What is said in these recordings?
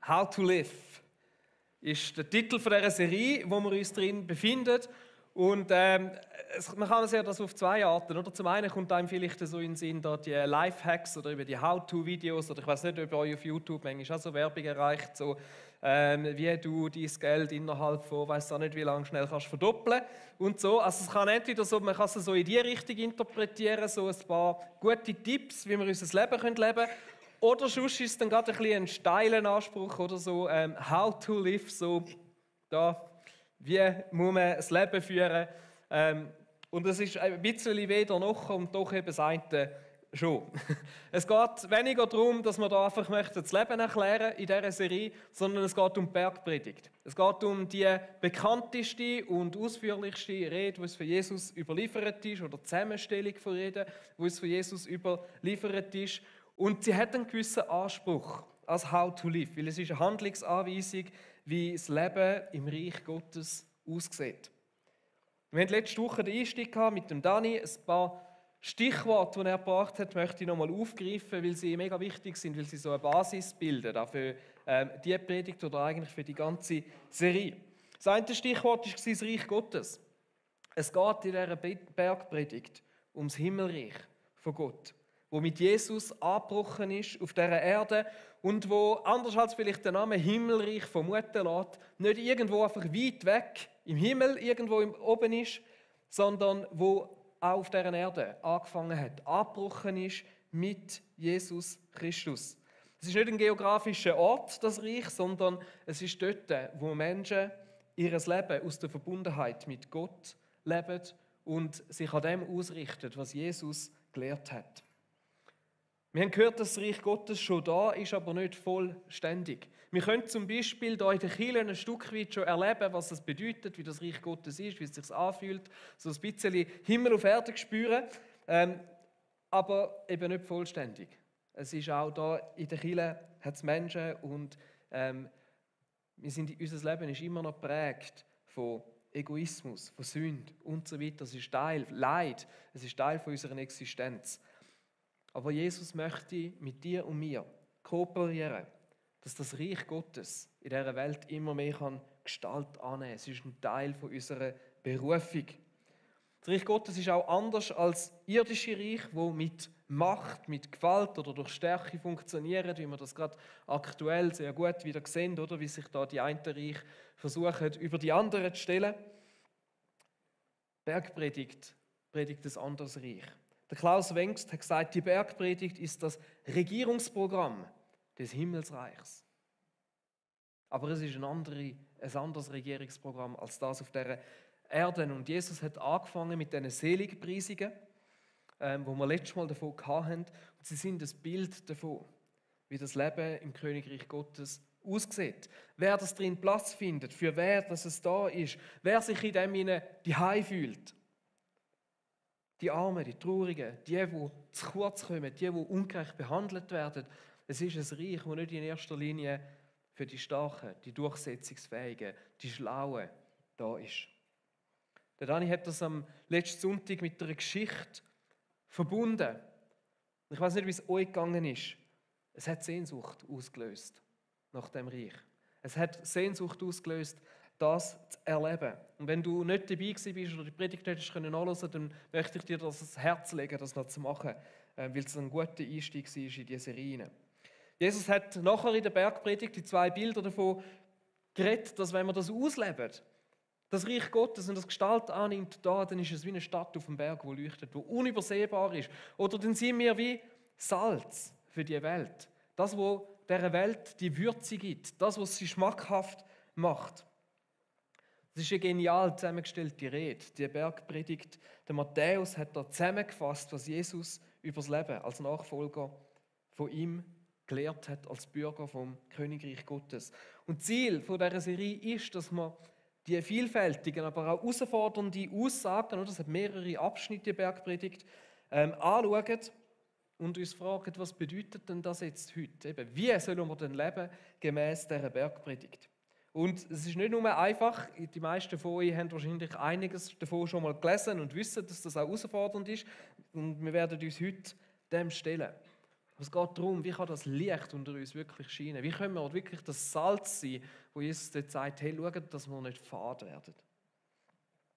How to Live ist der Titel dieser Serie, wo wir uns drin befinden. Und man kann es ja das auf zwei Arten. Oder? Zum einen kommt einem vielleicht so in den Sinn, da die Lifehacks oder über die How-to-Videos, oder ich weiß nicht, ob euch auf YouTube manchmal auch so Werbung erreicht, so, wie du dein Geld innerhalb von, weiß auch nicht wie lange, schnell kannst verdoppeln und so. Also es kann entweder so, man kann es so in die Richtung interpretieren, so ein paar gute Tipps, wie wir unser Leben leben können. Oder sonst ist es dann gerade ein bisschen ein steiler Anspruch oder so, how to live, so, da, wie muss man das Leben führen. Und es ist ein bisschen weder noch und doch eben das eine schon. Es geht weniger darum, dass wir da einfach das Leben erklären in dieser Serie, sondern es geht um die Bergpredigt. Es geht um die bekannteste und ausführlichste Rede, die es von Jesus überliefert ist, oder die Zusammenstellung von Reden, die es von Jesus überliefert ist. Und sie hat einen gewissen Anspruch als How to Live, weil es ist eine Handlungsanweisung, wie das Leben im Reich Gottes aussieht. Wir hatten letzte Woche den Einstieg mit dem Dani. Ein paar Stichworte, die er gebracht hat, möchte ich nochmal aufgreifen, weil sie mega wichtig sind, weil sie so eine Basis bilden, auch für die Predigt oder eigentlich für die ganze Serie. Das eine Stichwort war das Reich Gottes. Es geht in dieser Bergpredigt ums Himmelreich von Gott, wo mit Jesus angebrochen ist auf dieser Erde und wo, anders als vielleicht der Name Himmelreich vermuten lässt, nicht irgendwo einfach weit weg im Himmel irgendwo oben ist, sondern wo auch auf dieser Erde angefangen hat, angebrochen ist mit Jesus Christus. Es ist nicht ein geografischer Ort, das Reich, sondern es ist dort, wo Menschen ihr Leben aus der Verbundenheit mit Gott leben und sich an dem ausrichten, was Jesus gelehrt hat. Wir haben gehört, dass das Reich Gottes schon da ist, aber nicht vollständig. Wir können zum Beispiel hier in der Kirche ein Stück weit schon erleben, was es bedeutet, wie das Reich Gottes ist, wie es sich anfühlt, so ein bisschen Himmel auf Erde spüren, aber eben nicht vollständig. Es ist auch da in der Kirche, hat es Menschen und unser Leben ist immer noch geprägt von Egoismus, von Sünde und so weiter. Das ist Teil, Leid, es ist Teil von unserer Existenz. Aber Jesus möchte mit dir und mir kooperieren, dass das Reich Gottes in dieser Welt immer mehr Gestalt annehmen kann. Es ist ein Teil von unserer Berufung. Das Reich Gottes ist auch anders als irdische Reich, wo mit Macht, mit Gewalt oder durch Stärke funktionieren, wie wir das gerade aktuell sehr gut wieder sehen, oder wie sich da die einen Reich versuchen, über die anderen zu stellen. Bergpredigt predigt ein anderes Reich. Der Klaus Wengst hat gesagt, die Bergpredigt ist das Regierungsprogramm des Himmelsreichs. Aber es ist ein anderes Regierungsprogramm als das auf dieser Erde. Und Jesus hat angefangen mit diesen Seligpreisungen, wo wir letztes Mal davon hatten. Und sie sind ein Bild davon, wie das Leben im Königreich Gottes aussieht. Wer das drin Platz findet, für wer das es da ist, wer sich in dem daheim fühlt. Die Armen, die Traurigen, die zu kurz kommen, die ungerecht behandelt werden. Es ist ein Reich, das nicht in erster Linie für die Starken, die Durchsetzungsfähigen, die Schlauen da ist. Der Dani hat das am letzten Sonntag mit einer Geschichte verbunden. Ich weiß nicht, wie es euch gegangen ist. Es hat Sehnsucht ausgelöst nach dem Reich. Es hat Sehnsucht ausgelöst, das zu erleben. Und wenn du nicht dabei gewesen bist oder die Predigt hättest anhören können, dann möchte ich dir das ans Herz legen, das noch zu machen, weil es ein guter Einstieg war in diese Serie. Jesus hat nachher in der Bergpredigt die zwei Bilder davon geredet, dass wenn wir das ausleben, das Reich Gottes und das Gestalt annimmt, dann ist es wie eine Stadt auf dem Berg, die leuchtet, die unübersehbar ist. Oder dann sind wir wie Salz für die Welt. Das, was dieser Welt die Würze gibt, das, was sie schmackhaft macht. Das ist eine genial zusammengestellte Rede. Die Bergpredigt, der Matthäus hat da zusammengefasst, was Jesus über das Leben als Nachfolger von ihm gelehrt hat, als Bürger vom Königreich Gottes. Und Ziel dieser Serie ist, dass wir die vielfältigen, aber auch herausfordernde Aussagen, oder es hat mehrere Abschnitte der Bergpredigt, anschauen und uns fragen, was bedeutet denn das jetzt heute? Eben, wie sollen wir denn leben gemäss dieser Bergpredigt? Und es ist nicht nur einfach, die meisten von euch haben wahrscheinlich einiges davon schon mal gelesen und wissen, dass das auch herausfordernd ist. Und wir werden uns heute dem stellen. Es geht darum, wie kann das Licht unter uns wirklich scheinen? Wie können wir wirklich das Salz sein, wo Jesus dort sagt, hey, schaut, dass wir nicht fad werden.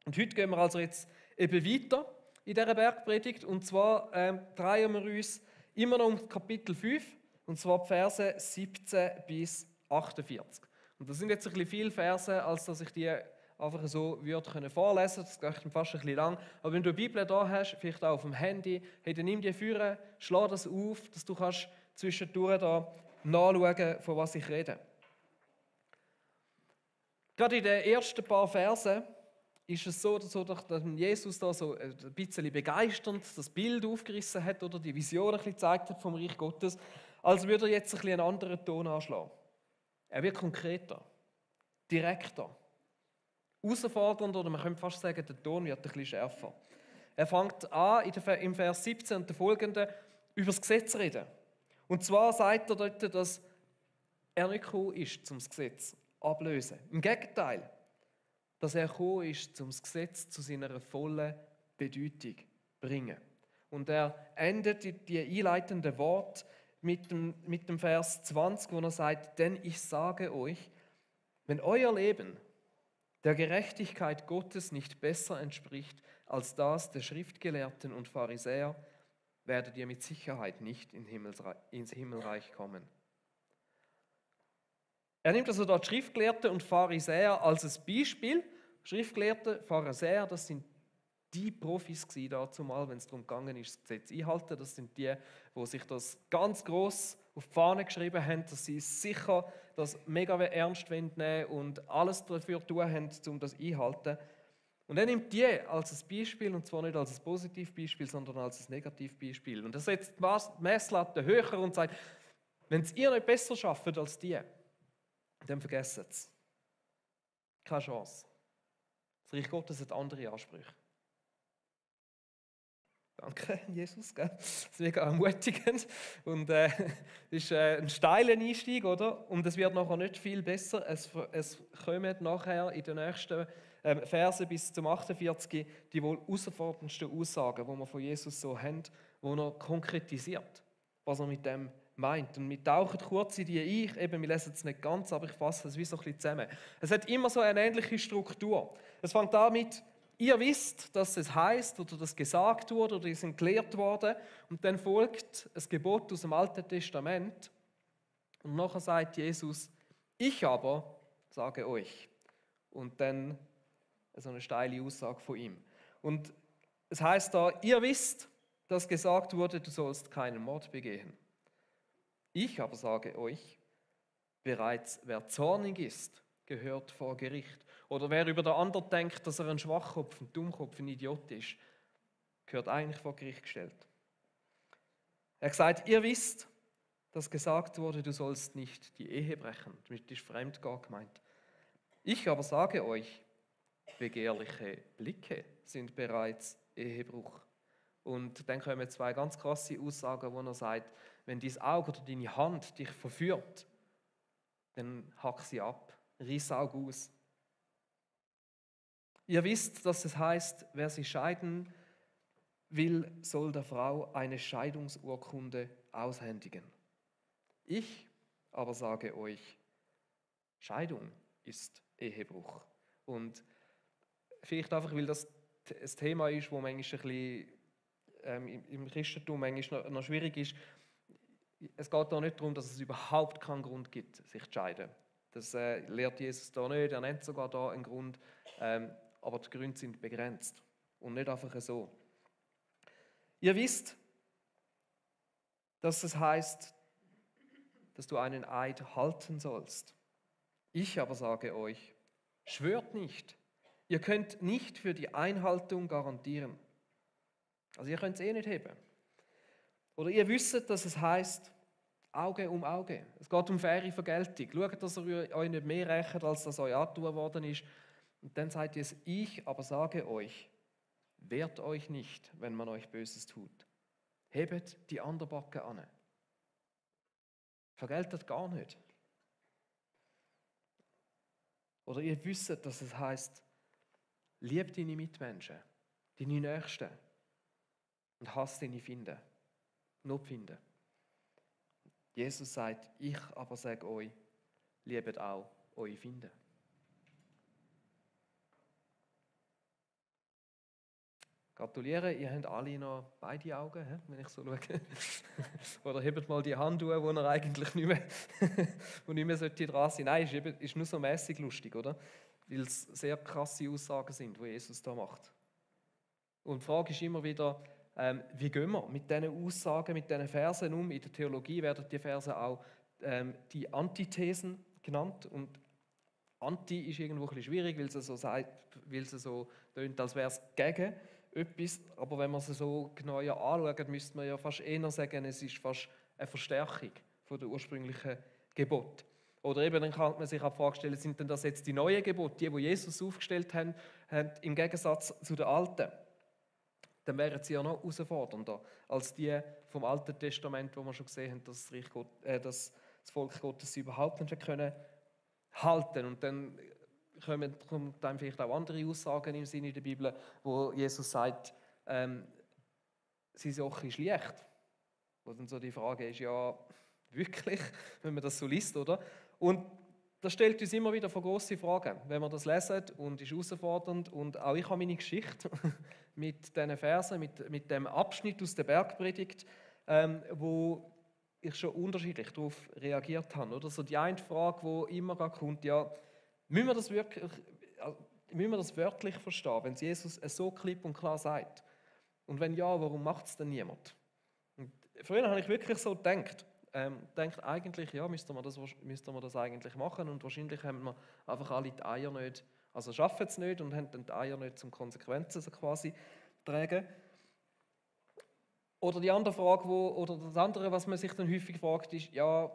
Und heute gehen wir also jetzt eben weiter in dieser Bergpredigt. Und zwar drehen wir uns immer noch um Kapitel 5, und zwar die Verse 17 bis 48. Und das sind jetzt ein bisschen viele Verse, als dass ich die einfach so würde vorlesen können. Das geht fast ein bisschen lang. Aber wenn du eine Bibel da hast, vielleicht auch auf dem Handy, hey, dann nimm die vor, schlag das auf, dass du kannst zwischendurch da nachschauen, von was ich rede. Gerade in den ersten paar Versen ist es so, dass Jesus da so ein bisschen begeisternd das Bild aufgerissen hat oder die Vision ein bisschen gezeigt hat vom Reich Gottes, als würde er jetzt ein bisschen einen anderen Ton anschlagen. Er wird konkreter, direkter, herausfordernder, oder man könnte fast sagen, der Ton wird ein bisschen schärfer. Er fängt an, im Vers 17 und der folgenden, über das Gesetz zu reden. Und zwar sagt er dort, dass er nicht gekommen ist, um das Gesetz ablösen. Im Gegenteil, dass er gekommen ist, um das Gesetz zu seiner vollen Bedeutung zu bringen. Und er endet die einleitenden Worte mit dem Vers 20, wo er sagt, denn ich sage euch, wenn euer Leben der Gerechtigkeit Gottes nicht besser entspricht als das der Schriftgelehrten und Pharisäer, werdet ihr mit Sicherheit nicht ins Himmelreich kommen. Er nimmt also dort Schriftgelehrte und Pharisäer als ein Beispiel. Schriftgelehrte, Pharisäer, das sind die Profis dazu mal, wenn es darum gegangen ist, das Gesetz einhalten. Das sind die, die sich das ganz gross auf die Fahne geschrieben haben, dass sie sicher das mega ernst nehmen und alles dafür tun haben, um das einzuhalten. Und er nimmt die als ein Beispiel, und zwar nicht als ein Positivbeispiel, sondern als ein Negativbeispiel. Und er setzt die Messlatte höher und sagt, wenn es ihr nicht besser schafft als die, dann vergesst es. Keine Chance. Das Reich Gottes hat andere Ansprüche. Danke, Jesus. Das ist mega ermutigend. Und ist ein steiler Einstieg, oder? Und es wird nachher nicht viel besser. Es kommen nachher in den nächsten Versen bis zum 48 die wohl herausforderndsten Aussagen, die wir von Jesus so haben, wo er konkretisiert, was er mit dem meint. Und wir tauchen kurz in die ein. Eben, wir lesen es nicht ganz, aber ich fasse es wie so ein bisschen zusammen. Es hat immer so eine ähnliche Struktur. Es fängt damit, ihr wisst, dass es heißt oder dass gesagt wurde oder die sind gelehrt worden. Und dann folgt ein Gebot aus dem Alten Testament. Und nachher sagt Jesus, ich aber sage euch. Und dann so eine steile Aussage von ihm. Und es heißt da, ihr wisst, dass gesagt wurde, du sollst keinen Mord begehen. Ich aber sage euch, bereits wer zornig ist, gehört vor Gericht. Oder wer über den anderen denkt, dass er ein Schwachkopf, ein Dummkopf, ein Idiot ist, gehört eigentlich vor Gericht gestellt. Er hat gesagt, ihr wisst, dass gesagt wurde, du sollst nicht die Ehe brechen. Damit ist Fremdgehen gemeint. Ich aber sage euch, begehrliche Blicke sind bereits Ehebruch. Und dann kommen zwei ganz krasse Aussagen, wo er sagt, wenn dein Auge oder deine Hand dich verführt, dann hack sie ab, riss Auge aus. Ihr wisst, dass es heißt, wer sich scheiden will, soll der Frau eine Scheidungsurkunde aushändigen. Ich aber sage euch, Scheidung ist Ehebruch. Und vielleicht einfach, weil das ein Thema ist, wo manchmal ein bisschen im Christentum manchmal noch schwierig ist. Es geht da nicht darum, dass es überhaupt keinen Grund gibt, sich zu scheiden. Das lehrt Jesus da nicht, er nennt sogar da einen Grund, aber die Gründe sind begrenzt und nicht einfach so. Ihr wisst, dass es heißt, dass du einen Eid halten sollst. Ich aber sage euch, schwört nicht. Ihr könnt nicht für die Einhaltung garantieren. Also ihr könnt es nicht heben. Oder ihr wisst, dass es heißt, Auge um Auge. Es geht um faire Vergeltung. Schaut, dass ihr euch nicht mehr rächt, als das euch angetan worden ist. Und dann sagt es, ich aber sage euch, wehrt euch nicht, wenn man euch Böses tut. Hebt die andere Backe an. Vergeltet gar nicht. Oder ihr wisst, dass es heißt, liebt deine Mitmenschen, deine Nächsten und hasst deine Notfinden. Jesus sagt, ich aber sage euch, liebet auch eure Feinde. Gratuliere, ihr habt alle noch beide Augen, wenn ich so schaue. Oder hebt mal die Hand hoch, wo ihr eigentlich nicht mehr, wo nicht mehr dran sein sollte. Nein, ist nur so mäßig lustig, oder? Weil es sehr krasse Aussagen sind, die Jesus da macht. Und die Frage ist immer wieder, wie gehen wir mit diesen Aussagen, mit diesen Versen um? In der Theologie werden die Verse auch die Antithesen genannt. Und Anti ist irgendwo ein bisschen schwierig, weil es so sagt, weil es so tönt, als wäre es gegen etwas. Aber wenn man es so genauer anschaut, müsste man ja fast eher sagen, es ist fast eine Verstärkung von der ursprünglichen Gebot. Oder eben, dann kann man sich auch vorstellen, sind denn das jetzt die neuen Gebote, die Jesus aufgestellt hat, im Gegensatz zu den alten? Dann wären sie ja noch herausfordernder als die vom Alten Testament, wo wir schon gesehen haben, dass das Volk Gottes sie überhaupt nicht können halten. Und dann kommen dann vielleicht auch andere Aussagen im Sinne der Bibel, wo Jesus sagt, sie Sache ist leicht. Wo dann so die Frage ist, ja, wirklich, wenn man das so liest, oder? Und das stellt uns immer wieder vor grosse Fragen, wenn wir das lesen, und ist herausfordernd. Und auch ich habe meine Geschichte mit diesen Versen, mit dem Abschnitt aus der Bergpredigt, wo ich schon unterschiedlich darauf reagiert habe. Oder so die eine Frage, die immer kommt, ja, müssen wir das wörtlich verstehen, wenn Jesus es so klipp und klar sagt? Und wenn ja, warum macht es denn niemand? Und früher habe ich wirklich so gedacht, eigentlich, ja, müsste man das eigentlich machen, und wahrscheinlich haben wir einfach alle die Eier nicht, also schaffen es nicht und haben dann die Eier nicht zum Konsequenzen so quasi tragen. Oder die andere Frage, oder das andere, was man sich dann häufig fragt, ist, ja,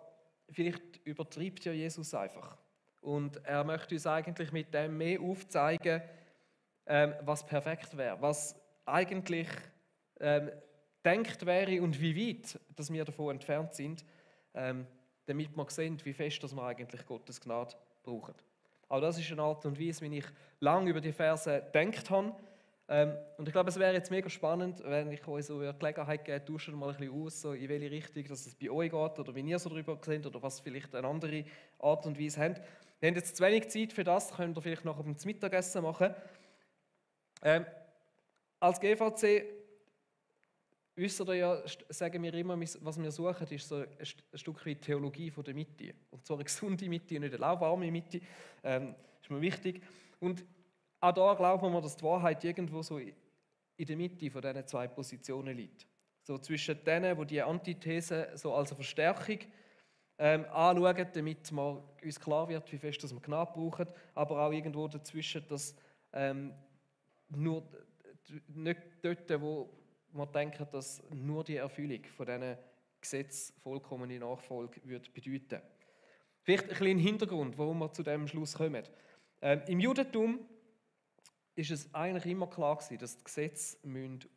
vielleicht übertreibt ja Jesus einfach. Und er möchte uns eigentlich mit dem mehr aufzeigen, was perfekt wäre, was eigentlich denkt wäre und wie weit dass wir davon entfernt sind, damit wir sehen, wie fest dass wir eigentlich Gottes Gnade brauchen. Auch das ist eine Art und Weise, wie ich lange über die Verse gedacht habe. Und ich glaube, es wäre jetzt mega spannend, wenn ich euch so eine Gelegenheit gebe, tauscht mal ein bisschen aus, so in welche Richtung dass es bei euch geht oder wie ihr so darüber seht oder was vielleicht eine andere Art und Weise habt. Wir haben jetzt zu wenig Zeit für das, könnt ihr vielleicht noch zum Mittagessen machen. Als GVC wisst ihr ja, sagen wir immer, was wir suchen, ist so ein Stück weit Theologie von der Mitte. Und zwar eine gesunde Mitte und nicht eine lauwarme Mitte. Ist mir wichtig. Und auch da glauben wir, dass die Wahrheit irgendwo so in der Mitte von diesen zwei Positionen liegt. So zwischen denen, die die Antithese so als eine Verstärkung anschauen, damit man uns klar wird, wie fest wir Gnade brauchen, aber auch irgendwo dazwischen, dass nur nicht dort, wo wir denken, dass nur die Erfüllung von diesen Gesetzen vollkommene Nachfolge würde bedeuten. Vielleicht ein bisschen Hintergrund, warum wir zu diesem Schluss kommen. Im Judentum ist es eigentlich immer klar gewesen, dass die Gesetze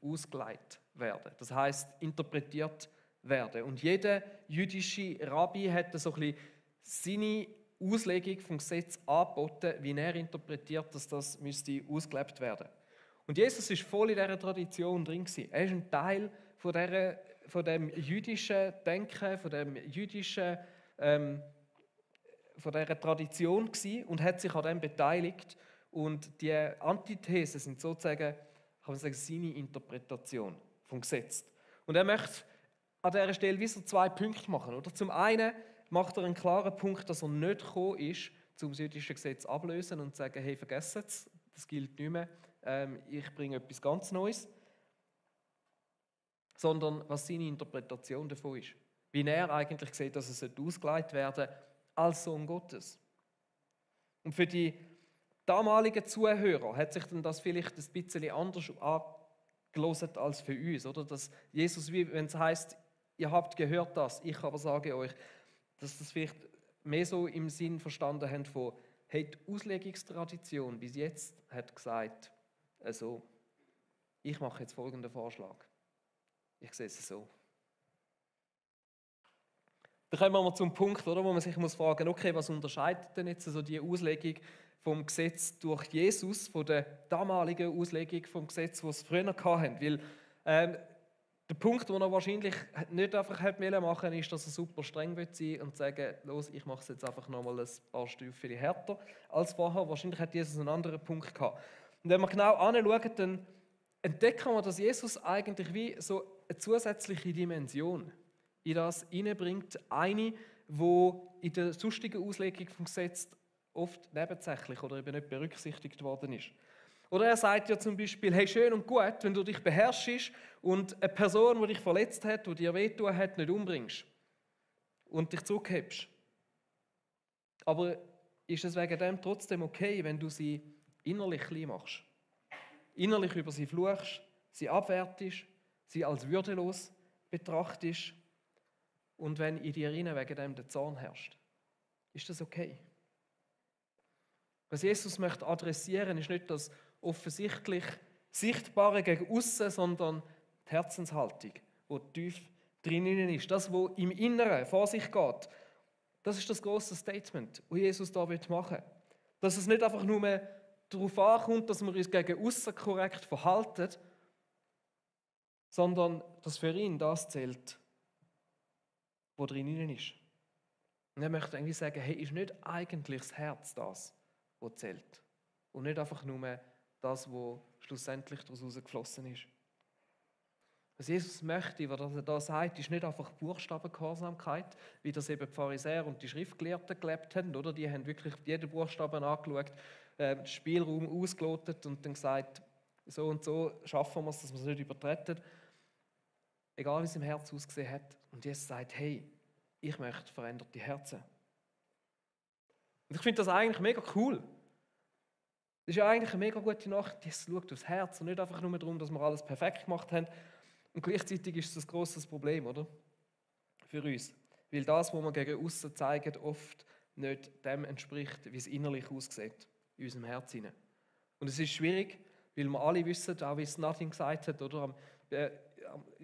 ausgelegt werden müssen. Das heisst, interpretiert werden. Und jeder jüdische Rabbi hat so ein bisschen seine Auslegung vom Gesetz angeboten, wie er interpretiert, dass das ausgelebt werden müsste. Und Jesus ist voll in dieser Tradition drin gewesen. Er ist ein Teil von dem jüdischen Denken, von dieser Tradition gewesen und hat sich an dem beteiligt. Und die Antithesen sind sozusagen, kann man sagen, seine Interpretation vom Gesetz. Und er möchte an dieser Stelle wie so zwei Punkte machen. Oder? Zum einen macht er einen klaren Punkt, dass er nicht gekommen ist, zum jüdischen Gesetz ablösen und zu sagen, hey, vergesst es, das gilt nicht mehr, ich bringe etwas ganz Neues. Sondern was seine Interpretation davon ist. Wie er eigentlich sieht, dass es ausgelegt werden sollte als Sohn Gottes. Und für die damaligen Zuhörer hat sich dann das vielleicht ein bisschen anders angehört als für uns. Oder? Dass Jesus, wenn es heisst, ihr habt gehört das, ich aber sage euch, dass das vielleicht mehr so im Sinn verstanden haben von, hey, die Auslegungstradition bis jetzt hat gesagt, also, ich mache jetzt folgenden Vorschlag. Ich sehe es so. Dann kommen wir mal zum Punkt, oder, wo man sich fragen muss, okay, was unterscheidet denn jetzt also die Auslegung vom Gesetz durch Jesus von der damaligen Auslegung vom Gesetz, das sie früher hatten? Weil der Der Punkt, den er wahrscheinlich nicht einfach machen wollte, ist, dass er super streng sein will und sagen, los, ich mache es jetzt einfach nochmal ein paar Stufen härter als vorher. Wahrscheinlich hat Jesus einen anderen Punkt gehabt. Und wenn wir genau anschauen, dann entdecken wir, dass Jesus eigentlich wie so eine zusätzliche Dimension in das hineinbringt. Eine, die in der sonstigen Auslegung vom Gesetz oft nebensächlich oder eben nicht berücksichtigt worden ist. Oder er sagt ja zum Beispiel, hey, schön und gut, wenn du dich beherrschst und eine Person, die dich verletzt hat, die dir wehtun hat, nicht umbringst und dich zurückhebst. Aber ist es wegen dem trotzdem okay, wenn du sie innerlich klein machst? Innerlich über sie fluchst, sie abwertest, sie als würdelos betrachtest und wenn in dir wegen dem der Zorn herrscht? Ist das okay? Was Jesus möchte adressieren, ist nicht das offensichtlich Sichtbare gegen aussen, sondern die Herzenshaltung, die tief drinnen ist. Das, was im Inneren vor sich geht, das ist das grosse Statement, das Jesus da machen will. Dass es nicht einfach nur darauf ankommt, dass wir uns gegen aussen korrekt verhalten, sondern dass für ihn das zählt, was drinnen ist. Und er möchte eigentlich sagen, hey, ist nicht eigentlich das Herz das, was zählt? Und nicht einfach nur das, was schlussendlich daraus geflossen ist. Was Jesus möchte, was er da sagt, ist nicht einfach Buchstabengehorsamkeit, wie das eben die Pharisäer und die Schriftgelehrten gelebt haben. Oder? Die haben wirklich jeden Buchstaben angeschaut, den Spielraum ausgelotet und dann gesagt, so und so schaffen wir es, dass wir es nicht übertreten. Egal wie es im Herzen ausgesehen hat. Und Jesus sagt, hey, ich möchte veränderte Herzen. Und ich finde das eigentlich mega cool. Das ist ja eigentlich eine mega gute Nachricht. Jesus schaut aufs Herz und nicht einfach nur darum, dass wir alles perfekt gemacht haben. Und gleichzeitig ist es ein grosses Problem, oder? Für uns. Weil das, was wir gegen aussen zeigen, oft nicht dem entspricht, wie es innerlich aussieht, in unserem Herz hinein. Und es ist schwierig, weil wir alle wissen, auch wie es Nadine gesagt hat, oder?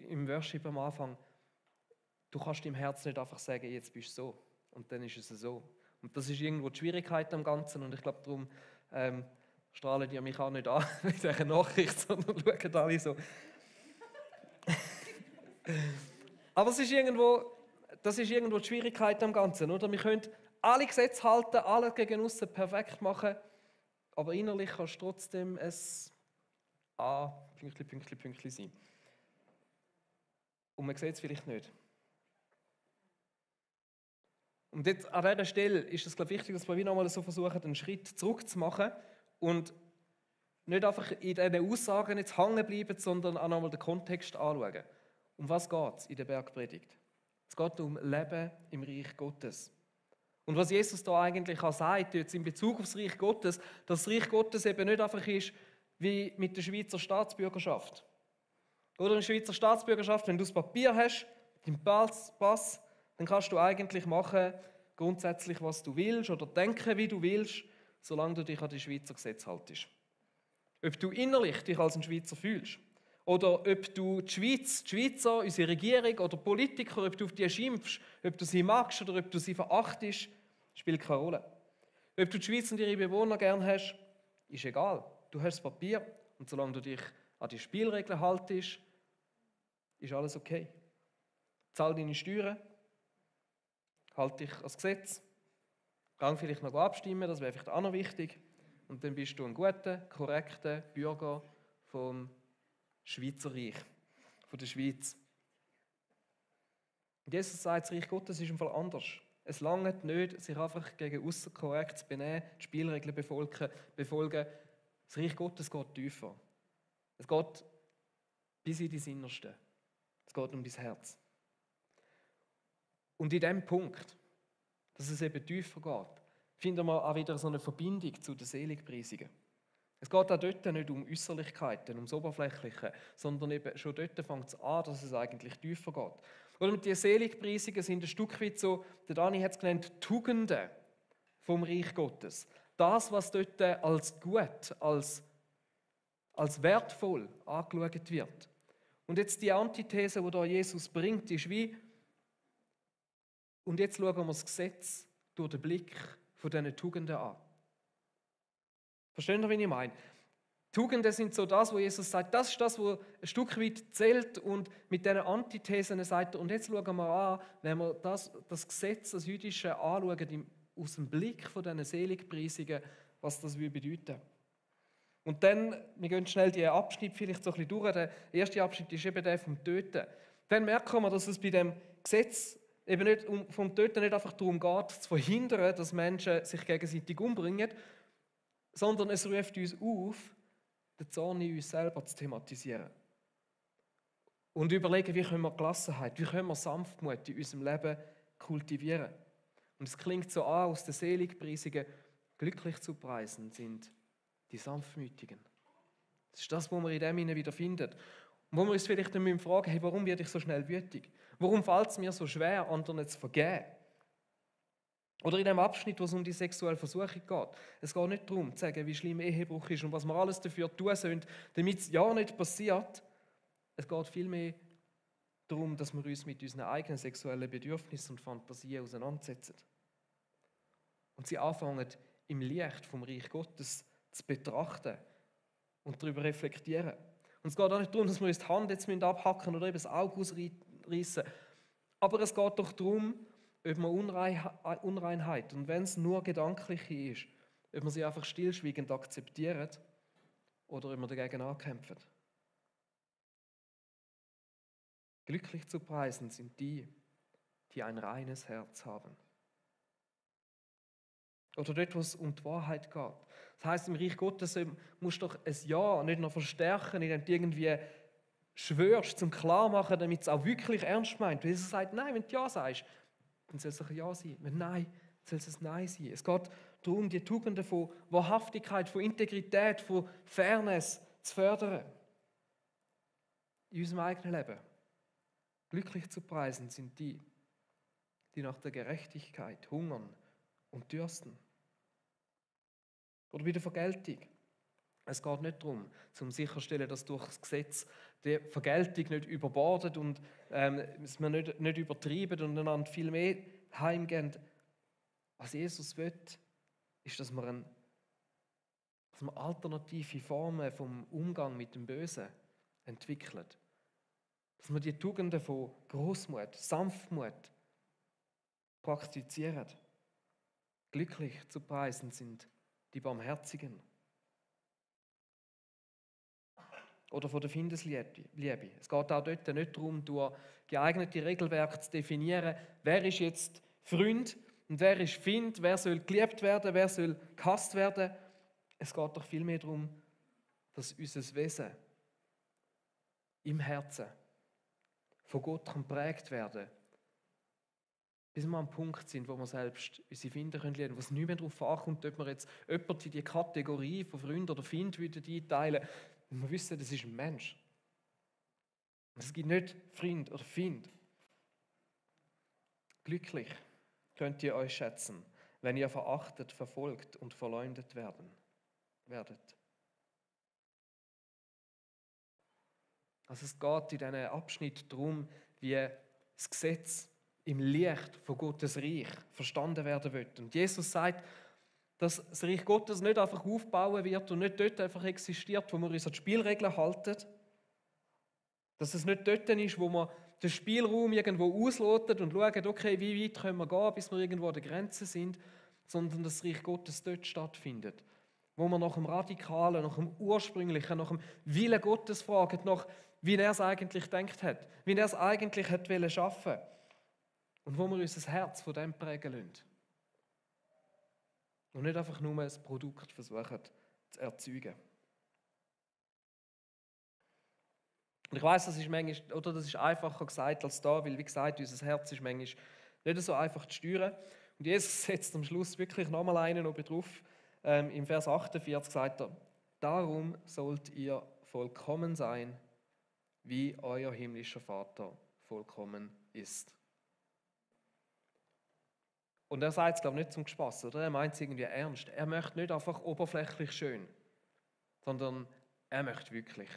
Im Worship am Anfang, du kannst im Herzen nicht einfach sagen, jetzt bist du so. Und dann ist es so. Und das ist irgendwo die Schwierigkeit am Ganzen. Und ich glaube, darum strahlen die mich auch nicht an mit dieser Nachricht, sondern schauen alle so. Aber das ist irgendwo die Schwierigkeit am Ganzen. Oder? Wir können alle Gesetze halten, alle gegen aussen perfekt machen, aber innerlich kannst du trotzdem ein Pünktchen sein. Und man sieht es vielleicht nicht. Und jetzt an dieser Stelle ist es, glaube ich, wichtig, dass wir wieder mal so versuchen, einen Schritt zurück zu machen und nicht einfach in diesen Aussagen jetzt hängen bleiben, sondern auch nochmal den Kontext anschauen. Um was geht es in der Bergpredigt? Es geht um Leben im Reich Gottes. Und was Jesus da eigentlich auch sagt, jetzt in Bezug auf das Reich Gottes, dass das Reich Gottes eben nicht einfach ist wie mit der Schweizer Staatsbürgerschaft. Oder in der Schweizer Staatsbürgerschaft, wenn du das Papier hast, den Pass, dann kannst du eigentlich machen, grundsätzlich, was du willst oder denken, wie du willst, solange du dich an die Schweizer Gesetze haltest. Ob du innerlich dich als ein Schweizer fühlst oder ob du die Schweizer, unsere Regierung oder Politiker, ob du auf die schimpfst, ob du sie magst oder ob du sie verachtest, spielt keine Rolle. Ob du die Schweiz und ihre Bewohner gern hast, ist egal. Du hast das Papier und solange du dich an die Spielregeln haltest, ist alles okay. Zahl deine Steuern, halt dich ans Gesetz, gang vielleicht noch abstimmen, das wäre vielleicht auch noch wichtig. Und dann bist du ein guter, korrekter Bürger vom Schweizer Reich, von der Schweiz. Und Jesus sagt, das Reich Gottes ist im Fall anders. Es langt nicht, sich einfach gegen aussen korrekt zu benehmen, die Spielregeln befolgen. Das Reich Gottes geht tiefer. Es geht bis in dein Innerste. Es geht um dein Herz. Und in dem Punkt, dass es eben tiefer geht, finden wir auch wieder so eine Verbindung zu den Seligpreisungen. Es geht auch dort nicht um Äußerlichkeiten, ums Oberflächliche, sondern eben schon dort fängt es an, dass es eigentlich tiefer geht. Und die Seligpreisungen sind ein Stück weit so, der Dani hat es genannt, Tugenden vom Reich Gottes. Das, was dort als gut, als wertvoll angeschaut wird. Und jetzt die Antithese, die da Jesus bringt, ist wie, und jetzt schauen wir das Gesetz durch den Blick von diesen Tugenden an. Verstehen Sie, was ich meine? Tugenden sind so das, wo Jesus sagt, das ist das, was ein Stück weit zählt, und mit diesen Antithesen sagt er, und jetzt schauen wir an, wenn wir das Gesetz, das jüdische anschauen, aus dem Blick von diesen Seligpreisungen, was das bedeuten. Und dann, wir gehen schnell die Abschnitt vielleicht so ein bisschen durch. Der erste Abschnitt ist eben der vom Töten. Dann merken wir, dass es bei dem Gesetz eben nicht vom Töten nicht einfach darum geht, zu verhindern, dass Menschen sich gegenseitig umbringen, sondern es ruft uns auf, den Zorn in uns selber zu thematisieren. Und überlegen, wie können wir Gelassenheit, wie können wir Sanftmut in unserem Leben kultivieren. Und es klingt so an aus den Seligpreisungen, glücklich zu preisen sind die Sanftmütigen. Das ist das, was wir in dem wieder finden. Und wo wir uns vielleicht dann fragen, hey, warum werde ich so schnell wütig? Warum fällt es mir so schwer, anderen zu vergeben? Oder in dem Abschnitt, wo es um die sexuelle Versuchung geht. Es geht nicht darum, zu sagen, wie schlimm Ehebruch ist und was wir alles dafür tun sollen, damit es ja nicht passiert. Es geht vielmehr darum, dass wir uns mit unseren eigenen sexuellen Bedürfnissen und Fantasien auseinandersetzen. Und sie anfangen, im Licht vom Reich Gottes zu betrachten und darüber reflektieren. Und es geht auch nicht darum, dass wir uns die Hand jetzt abhacken oder eben das Auge ausreißen. Aber es geht doch darum, ob man Unreinheit, und wenn es nur gedankliche ist, ob man sie einfach stillschweigend akzeptiert oder ob man dagegen ankämpft. Glücklich zu preisen sind die, die ein reines Herz haben. Oder dort, wo es um die Wahrheit geht. Das heisst, im Reich Gottes musst du doch ein Ja nicht noch verstärken, indem du irgendwie schwörst, zum klar machen, damit es auch wirklich ernst meint. Weil Jesus sagt, nein, wenn du Ja sagst, dann soll es ein Ja sein. Wenn Nein, soll es ein Nein sein. Es geht darum, die Tugenden von Wahrhaftigkeit, von Integrität, von Fairness zu fördern. In unserem eigenen Leben. Glücklich zu preisen sind die, die nach der Gerechtigkeit hungern und dürsten. Oder bei der Vergeltung. Es geht nicht darum, um sicherzustellen, dass durch das Gesetz die Vergeltung nicht überbordet und dass wir nicht übertreiben und einander viel mehr heimgehen. Was Jesus will, ist, dass wir alternative Formen vom Umgang mit dem Bösen entwickeln. Dass wir die Tugenden von Großmut, Sanftmut praktizieren. Glücklich zu preisen sind die Barmherzigen. Oder von der Findesliebe. Es geht auch dort nicht darum, durch geeignete Regelwerke zu definieren, wer ist jetzt Freund und wer ist Find, wer soll geliebt werden, wer soll gehasst werden. Es geht doch vielmehr darum, dass unser Wesen im Herzen von Gott geprägt werden kann, bis wir am Punkt sind, wo wir selbst unsere Finden lernen können, wo es nicht mehr darauf ankommt, ob wir jetzt jemanden in die Kategorie von Freund oder Find einteilen würden. Wir wissen, das ist ein Mensch. Es gibt nicht Freund oder Find. Glücklich könnt ihr euch schätzen, wenn ihr verachtet, verfolgt und verleumdet werdet. Also es geht in diesem Abschnitt darum, wie das Gesetz im Licht von Gottes Reich verstanden werden wird. Und Jesus sagt, dass das Reich Gottes nicht einfach aufbauen wird und nicht dort einfach existiert, wo wir uns an die Spielregeln halten. Dass es nicht dort ist, wo wir den Spielraum irgendwo ausloten und schauen, okay, wie weit können wir gehen, bis wir irgendwo an der Grenze sind, sondern dass das Reich Gottes dort stattfindet. Wo wir nach dem Radikalen, nach dem Ursprünglichen, nach dem Willen Gottes fragen, nach wie er es eigentlich gedacht hat, wie er es eigentlich hat schaffen wollte. Und wo wir unser Herz von dem prägen lassen. Und nicht einfach nur ein Produkt versuchen zu erzeugen. Und ich weiss, das ist manchmal, oder das ist einfacher gesagt als da, weil wie gesagt, unser Herz ist manchmal nicht so einfach zu steuern. Und Jesus setzt am Schluss wirklich nochmal einen oben drauf. Im Vers 48 sagt er, darum sollt ihr vollkommen sein, wie euer himmlischer Vater vollkommen ist. Und er sagt es, glaube ich, nicht zum Spass, oder? Er meint es irgendwie ernst. Er möchte nicht einfach oberflächlich schön, sondern er möchte wirklich.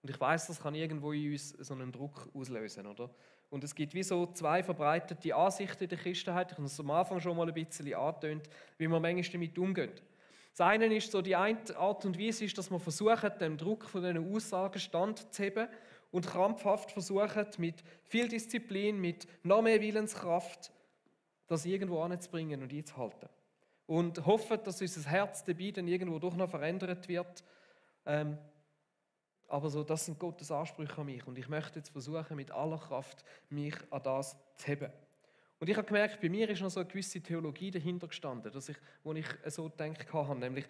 Und ich weiss, das kann irgendwo in uns so einen Druck auslösen, oder? Und es gibt wie so zwei verbreitete Ansichten in der Christenheit. Ich habe es am Anfang schon mal ein bisschen angetönt, wie wir manchmal damit umgehen. Das eine ist so, die eine Art und Weise ist, dass wir versuchen, dem Druck von diesen Aussagen standzuheben und krampfhaft versuchen, mit viel Disziplin, mit noch mehr Willenskraft, das irgendwo anzubringen und einzuhalten. Und hoffen, dass unser Herz dabei dann irgendwo doch noch verändert wird. Aber so, das sind Gottes Ansprüche an mich und ich möchte jetzt versuchen, mit aller Kraft mich an das zu heben. Und ich habe gemerkt, bei mir ist noch so eine gewisse Theologie dahinter gestanden, wo ich so gedacht habe, nämlich,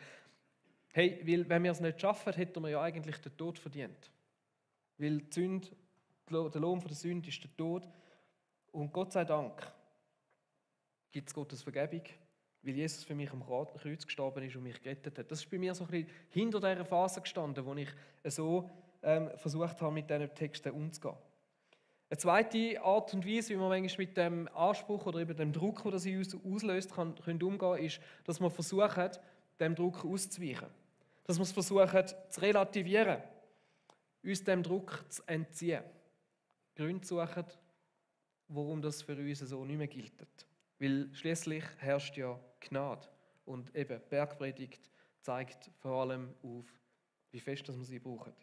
hey, weil, wenn wir es nicht schaffen, hätten wir ja eigentlich den Tod verdient. Weil die Sünde, der Lohn der Sünde ist der Tod. Und Gott sei Dank gibt es Gottes Vergebung, weil Jesus für mich am Kreuz gestorben ist und mich gerettet hat. Das ist bei mir so ein bisschen hinter dieser Phase gestanden, wo ich so versucht habe, mit diesen Texten umzugehen. Eine zweite Art und Weise, wie man manchmal mit dem Anspruch oder eben dem Druck, der das in uns auslöst, können umgehen, ist, dass wir versuchen, dem Druck auszuweichen. Dass wir es versuchen, zu relativieren, uns dem Druck zu entziehen. Gründe suchen, warum das für uns so nicht mehr gilt. Weil schließlich herrscht ja Gnade. Und eben Bergpredigt zeigt vor allem auf, wie fest dass wir sie brauchen.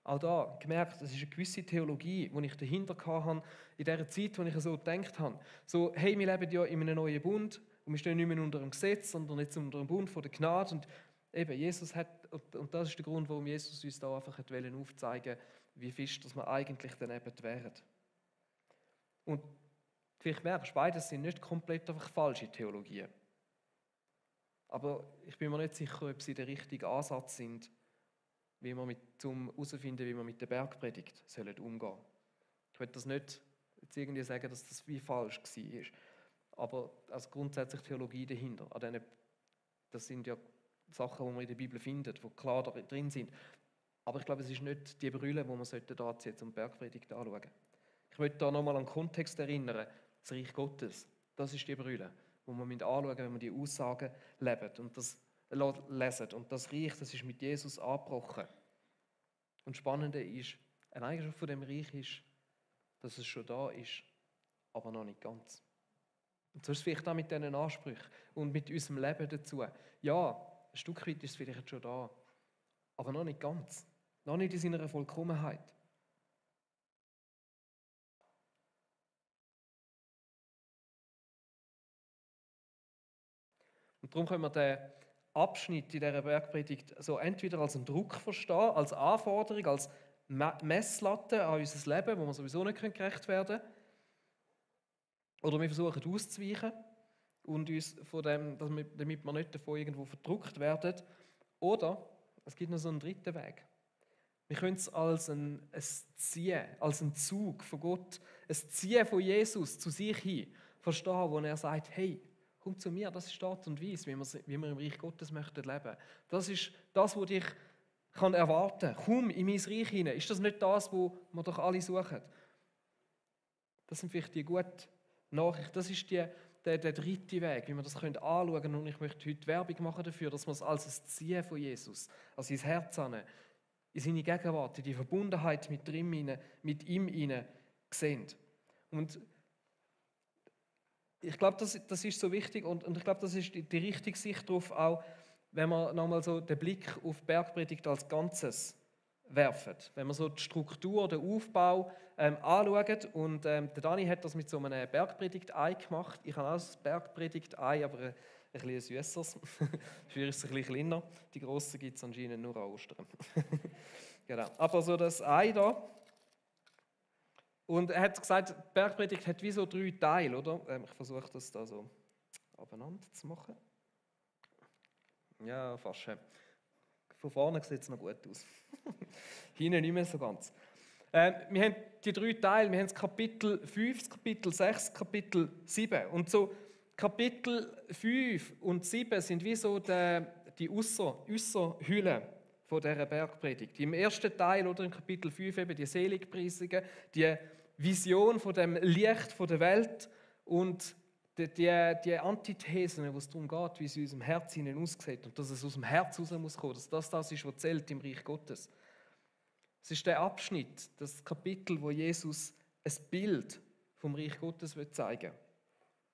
Auch da gemerkt, es ist eine gewisse Theologie, die ich dahinter hatte, in dieser Zeit, wo ich so gedacht habe. So, hey, wir leben ja in einem neuen Bund und wir stehen nicht mehr unter dem Gesetz, sondern jetzt unter dem Bund von der Gnade. Und eben, Jesus hat, und das ist der Grund, warum Jesus uns da einfach aufzeigen wollte, wie fest dass wir eigentlich daneben wären. Und vielleicht merkst du, beides sind nicht komplett einfach falsche Theologien. Aber ich bin mir nicht sicher, ob sie der richtige Ansatz sind, um herauszufinden, wie wir mit der Bergpredigt umgehen sollen. Ich will das nicht jetzt irgendwie sagen, dass das wie falsch war. Aber als grundsätzlich Theologie dahinter. Das sind ja Sachen, die man in der Bibel findet, die klar drin sind. Aber ich glaube, es ist nicht die Brille, die man da anziehen sollte, um die Bergpredigt anschauen. Ich möchte da nochmal an den Kontext erinnern. Das Reich Gottes, das ist die Brille, die man anschauen muss, wenn man die Aussagen lebt und das lesen. Und das Reich, das ist mit Jesus angebrochen. Und das Spannende ist, eine Eigenschaft von dem Reich ist, dass es schon da ist, aber noch nicht ganz. Und so ist es vielleicht auch mit diesen Ansprüchen und mit unserem Leben dazu. Ja, ein Stück weit ist es vielleicht schon da, aber noch nicht ganz. Noch nicht in seiner Vollkommenheit. Und darum können wir den Abschnitt in dieser Bergpredigt so entweder als einen Druck verstehen, als Anforderung, als Messlatte an unser Leben, wo wir sowieso nicht gerecht werden können. Oder wir versuchen auszuweichen und uns von dem, damit wir nicht davon irgendwo verdrückt werden. Oder es gibt noch so einen dritten Weg. Wir können es als ein Ziehen, als einen Zug von Gott, ein Ziehen von Jesus zu sich hin verstehen, wo er sagt, hey, komm zu mir, das ist die Art und Weise, wie wir im Reich Gottes möchten leben. Das ist das, was dich kann erwarten. Komm in mein Reich hinein. Ist das nicht das, was wir doch alle suchen? Das sind vielleicht die gute Nachricht. Das ist der dritte Weg, wie wir das anschauen können. Und ich möchte heute Werbung machen dafür, dass wir es als ein Ziehen von Jesus, als sein Herz an, in seine Gegenwart, in die Verbundenheit mit ihm sehen. Und ich glaube, das ist so wichtig und ich glaube, das ist die richtige Sicht darauf, auch wenn wir nochmal so den Blick auf die Bergpredigt als Ganzes werfen. Wenn wir so die Struktur, den Aufbau anschauen und der Dani hat das mit so einem Bergpredigt-Ei gemacht. Ich habe auch ein Bergpredigt-Ei, aber ein bisschen süßeres. Dafür ist es ein bisschen kleiner. Die grossen gibt es anscheinend nur an Ostern. Genau. Aber so das Ei da. Und er hat gesagt, die Bergpredigt hat wie so 3 Teile, oder? Ich versuche das da so abeinander zu machen. Ja, fast. Von vorne sieht es noch gut aus. Hinten nicht mehr so ganz. Wir haben die 3 Teile. Wir haben das Kapitel 5, das Kapitel 6, das Kapitel 7. Und so Kapitel 5 und 7 sind wie so die Äusserhülle von dieser Bergpredigt. Im ersten Teil, oder im Kapitel 5, eben die Seligpreisungen, die Vision von dem Licht von der Welt und die Antithesen, wo es darum geht, wie es in unserem Herz aussieht und dass es aus dem Herz raus muss kommen, dass das ist, was zählt im Reich Gottes. Es ist der Abschnitt, das Kapitel, wo Jesus ein Bild vom Reich Gottes zeigen will,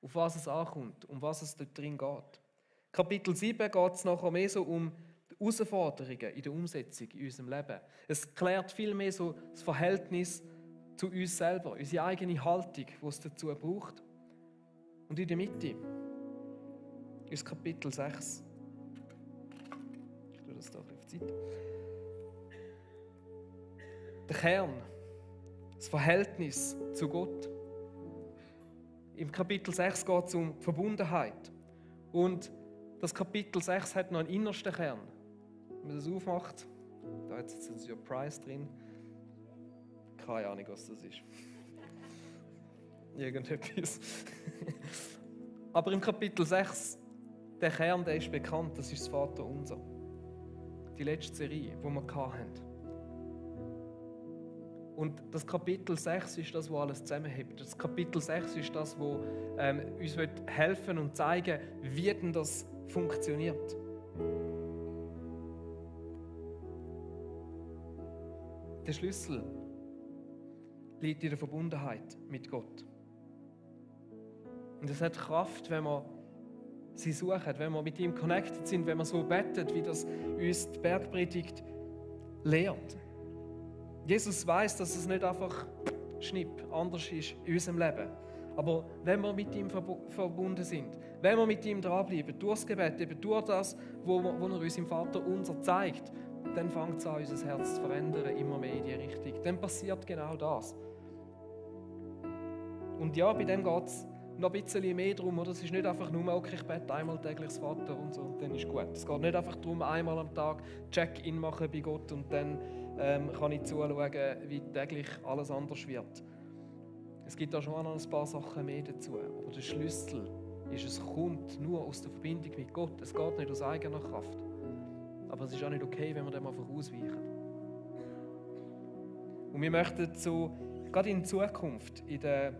auf was es ankommt, um was es dort drin geht. Kapitel 7 geht es nachher mehr so um die Herausforderungen in der Umsetzung in unserem Leben. Es klärt viel mehr so das Verhältnis zu uns selber, unsere eigene Haltung, die es dazu braucht. Und in der Mitte ist Kapitel 6. Ich tue das hier auf die Seite. Der Kern, das Verhältnis zu Gott. Im Kapitel 6 geht es um Verbundenheit. Und das Kapitel 6 hat noch einen innersten Kern. Wenn man das aufmacht, da hat es jetzt ein Prize drin. Keine Ahnung, was das ist. Irgendetwas. Aber im Kapitel 6, der Kern, der ist bekannt, das ist das Vaterunser. Die letzte Serie, die wir hatten. Und das Kapitel 6 ist das, was alles zusammenhält. Das Kapitel 6 ist das, was uns helfen und zeigen wie denn das funktioniert. Der Schlüssel liegt in der Verbundenheit mit Gott. Und es hat Kraft, wenn wir sie suchen, wenn wir mit ihm connected sind, wenn wir so beten, wie das uns die Bergpredigt lehrt. Jesus weiß, dass es nicht einfach schnipp anders ist in unserem Leben. Aber wenn wir mit ihm verbunden sind, wenn wir mit ihm dranbleiben, durch das Gebet, eben durch das, wo er uns im Vater unser zeigt, dann fängt es an, unser Herz zu verändern, immer mehr in die Richtung. Dann passiert genau das. Und ja, bei dem geht es noch ein bisschen mehr darum, oder? Es ist nicht einfach nur, okay, ich bete einmal täglich das Vater und so, und dann ist gut. Es geht nicht einfach darum, einmal am Tag Check-in machen bei Gott und dann kann ich zuschauen, wie täglich alles anders wird. Es gibt da schon noch ein paar Sachen mehr dazu. Aber der Schlüssel ist, es kommt nur aus der Verbindung mit Gott. Es geht nicht aus eigener Kraft. Aber es ist auch nicht okay, wenn wir dem einfach ausweichen. Und wir möchten so, gerade in Zukunft, wir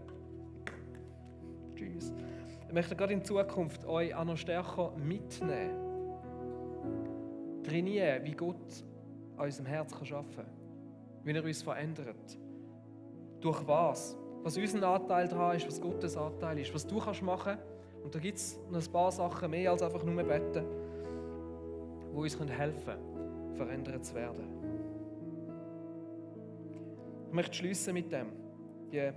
möchten gerade in Zukunft euch auch noch stärker mitnehmen. Trainieren, wie Gott an unserem Herz arbeiten kann. Wie er uns verändert. Durch was? Was unser Anteil daran ist, was Gottes Anteil ist, was du machen kannst. Und da gibt es noch ein paar Sachen mehr als einfach nur beten, die uns helfen können, verändert zu werden. Ich möchte schliessen mit dem. Die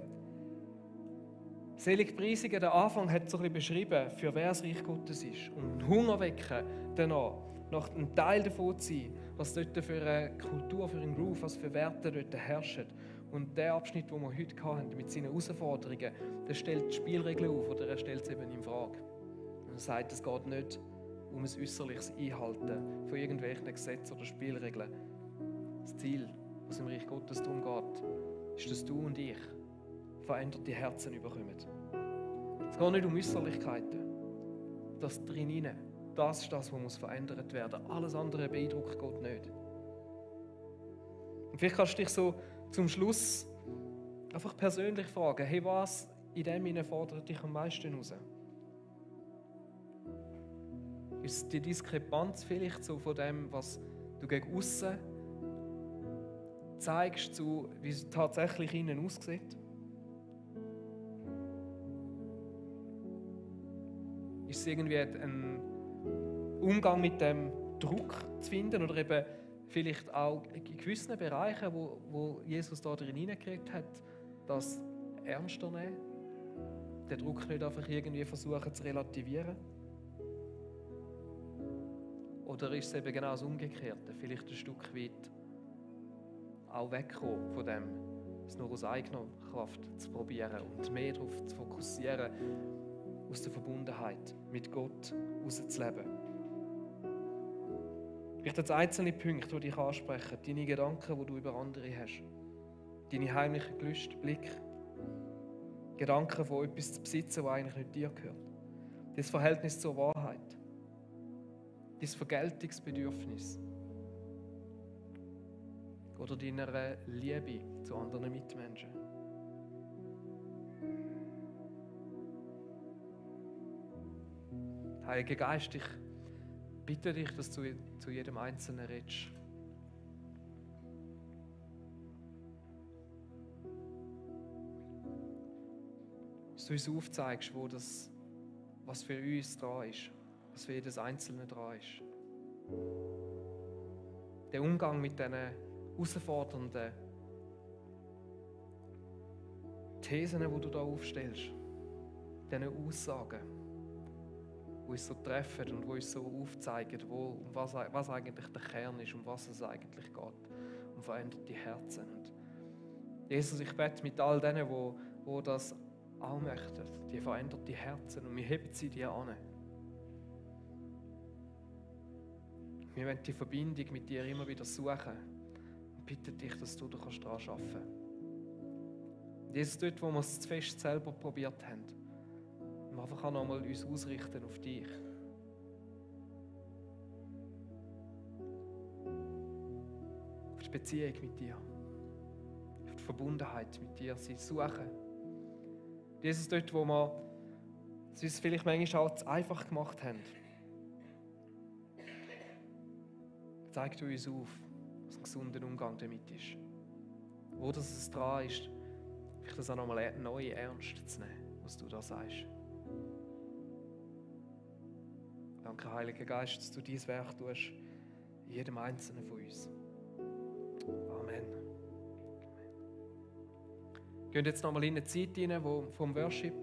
Seligpreisungen, der Anfang hat so ein bisschen beschrieben, für wer das Reich Gottes ist. Und Hunger wecken danach, nach ein Teil davon zu sein, was dort für eine Kultur, für einen Groove, was für Werte dort herrschen. Und der Abschnitt, den wir heute hatten, mit seinen Herausforderungen, der stellt die Spielregeln auf oder er stellt es eben in Frage. Er sagt, es geht nicht um ein äußerliches Einhalten von irgendwelchen Gesetzen oder Spielregeln. Das Ziel, was im Reich Gottes darum geht, ist, dass du und ich veränderte Herzen bekommen. Es geht nicht um Äußerlichkeiten. Das drinnen, das ist das, was muss verändert werden. Alles andere beeindruckt Gott nicht. Und vielleicht kannst du dich so zum Schluss einfach persönlich fragen, hey, was in dem hinein fordert dich am meisten raus? Ist die Diskrepanz vielleicht so von dem, was du gegen aussen zeigst, zu wie es tatsächlich innen aussieht? Ist es irgendwie ein Umgang mit dem Druck zu finden oder eben vielleicht auch in gewissen Bereichen, wo Jesus da drin hineingekriegt hat, das ernster nehmen? Den Druck nicht einfach irgendwie versuchen zu relativieren? Oder ist es eben genau das Umgekehrte? Vielleicht ein Stück weit auch wegkommen von dem, es nur aus eigener Kraft zu probieren und mehr darauf zu fokussieren, aus der Verbundenheit mit Gott herauszuleben. Vielleicht jetzt einzelne Punkte, die dich ansprechen, deine Gedanken, die du über andere hast, deine heimlichen Gelüste, Blick, Gedanken von etwas zu besitzen, was eigentlich nicht dir gehört, das Verhältnis zur Wahrheit, das Vergeltungsbedürfnis oder deiner Liebe zu anderen Mitmenschen. Heiliger Geist, ich bitte dich, dass du zu jedem Einzelnen redest. Dass du uns aufzeigst, was für uns da ist. was für jedes Einzelne dran ist. Der Umgang mit diesen herausfordernden Thesen, die du da aufstellst, diesen Aussagen, die uns so treffen und die uns so aufzeigen, was eigentlich der Kern ist, um was es eigentlich geht, um veränderte Herzen. Und Jesus, ich bete mit all denen, die das auch möchten, die veränderte Herzen, und wir heben sie dir an. Wir wollen die Verbindung mit dir immer wieder suchen und bitten dich, dass du daran arbeiten kannst. Jesus, dort, wo wir es zu fest selber probiert haben, wir einfach auch nochmal uns ausrichten auf dich. Auf die Beziehung mit dir. Auf die Verbundenheit mit dir, sie suchen. Jesus, dort, wo wir es uns vielleicht manchmal auch zu einfach gemacht haben, zeig du uns auf, was ein gesunder Umgang damit ist. Wo das es dran ist, vielleicht das auch nochmal neu ernst zu nehmen, was du da sagst. Danke, Heiliger Geist, dass du dieses Werk tust, in jedem Einzelnen von uns. Amen. Wir gehen jetzt nochmal in eine Zeit hinein, wo vom Worship